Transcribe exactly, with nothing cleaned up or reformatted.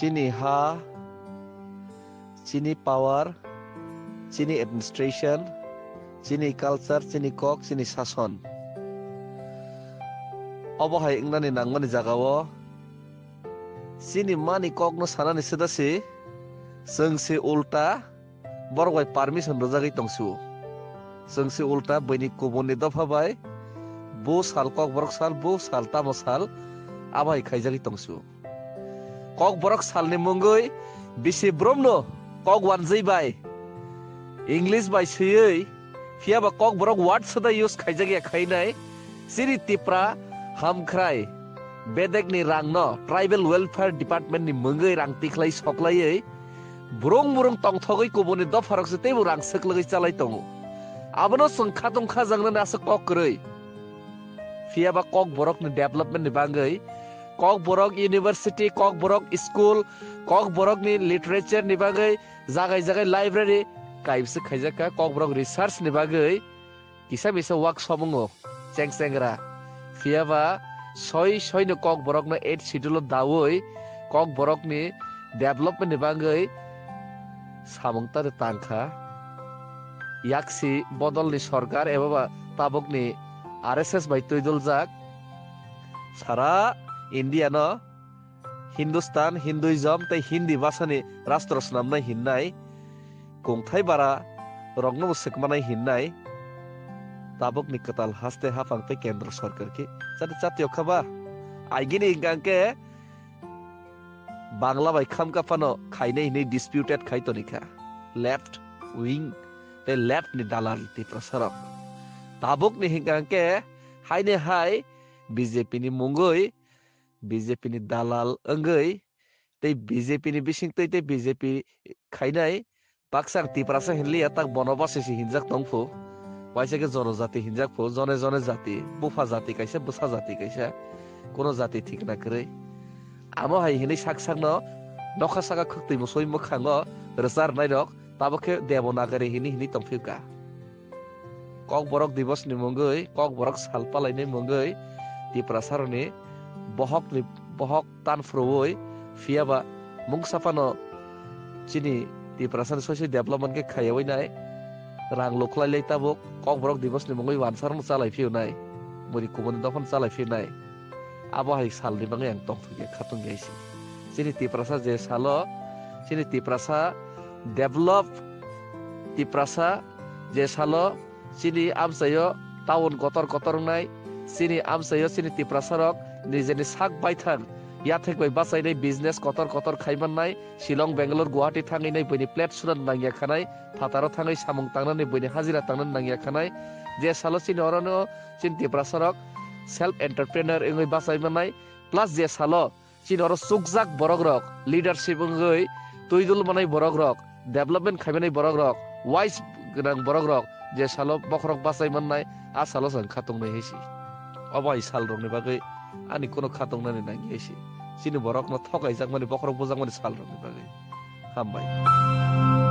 Chini ha, chini power, chini administration, chini culture, chini kok, chini sason. Obo hai wngnani nangmani jagao chini mani kokno sanani sida si, chwng se ulta borok bai permission rwjagwi tongsu. Chwng se ulta buini kubunni dopha bai bo sal kokborok sal, bo sal tamo sal, abo hai khaijagwi tongsu. Kokborok salni mungwi bisi bromno kok wanjwi bai English bai swiwi, phiya ba kokborok word soda use khaijak ya khainai. Chini Tipra hamkhrai bedekni rangno Tribal Welfare Department ni mungwi rang tikhlai soklaiwi burung burung tongthogwi kubuni dopharok se teibo rang swklagwi chalai tongo. Abono chwng khatung khajaknani aswk kok kwrwi. Phiya ba kokborokni development ni bagwi, kokborok university, kokborok school, kokborokni literature ni bagwi jagai jagai library kaibwswk khaijak kha, kokborok research ni bagwi kisa misa workshop wngo cheng chengra. Phiya ba soi soino kokborokno eighth schedule o dawi kokborokni development ni bagwi samung tari tang kha. Yaksi bodolni sorkar eba ba tabukni R S S bai twidoljak sara India no Hindustan, Hinduism tei Hindi bhasani rastro swnamnai hinnai, kungthai bara roknobo swkmanai hinnai, tabukni kwtal haste haphang tei kendro sorkar khe chati chatio kha ba? Aigini hingka hwnkhe Bangla bai khamkha phano khainai hinwi disputed khai toni kha left wing tei left ni dalal Tiprasa rok. Tabukni hingka hwnkhe haini hai B J P ni mungwi, B J P ni dalal wngwi tei B J P ni bisingtwi tei B J P khainai baksa ang Tiprasa hinliya, tak bono basi se hinjak tongphu. Waisa khe jonojati hinjak phu, jone jone jati, bupha jati kaisa, bwsa jati kaisa, kuno jati thikna kwrwi. Amo hai hinwi sak sakno nokha saka khwktwi musui mwkhango rwcharnai rok, tabuk khe Devanagari hinwi hinwi tongphio ka. Kokborok Divos ni mungwi, Kokborok sal palainai mungwi Tiprasa rokni bohok ni bohok tan phruwi, phiya ba mungsa phano chini Tiprasa ni soisoi development khe khaiyawi nai, rang lukhlai lai tabuk Kokborok Divos ni mungwi wansarokno chalai phiyunai, muri kubuni dophano chalai phiyunai. Abo hai salni bagwi ang tongthokya khatungya se. Chini Tiprasa je salo, chini Tiprasa develop, Tiprasa je salo chini amchaio town kotor kotor wngnai, chini amchaio chini Tiprasa rok nijeni sak baithang yathek bai bachainai business kotor kotor khai mannai, Shillong, Bangalore, Guwahati thangwi nai buini plate suna nangya khanai, phataro thangwi samung tangnani buini hajira tangnani nangya khanai, je salo chini orono chini Tiprasa rok self entrepreneur wngwi bachai mannai, plus je salo chini oro chukjak borok rok, leadership wngwi twi dul manai borok rok, development khaimanai borok rok, wise gwnang borok rok, je salo bokhorok bachai mannai, a salo chwng khatung nai hai se. Obo hai sal rokni bagwi ani kuno khatung nani nangya hai se. Chini borokno thokaijak mani, bokhorok bujak mani sal rokni bagwi. Hambai.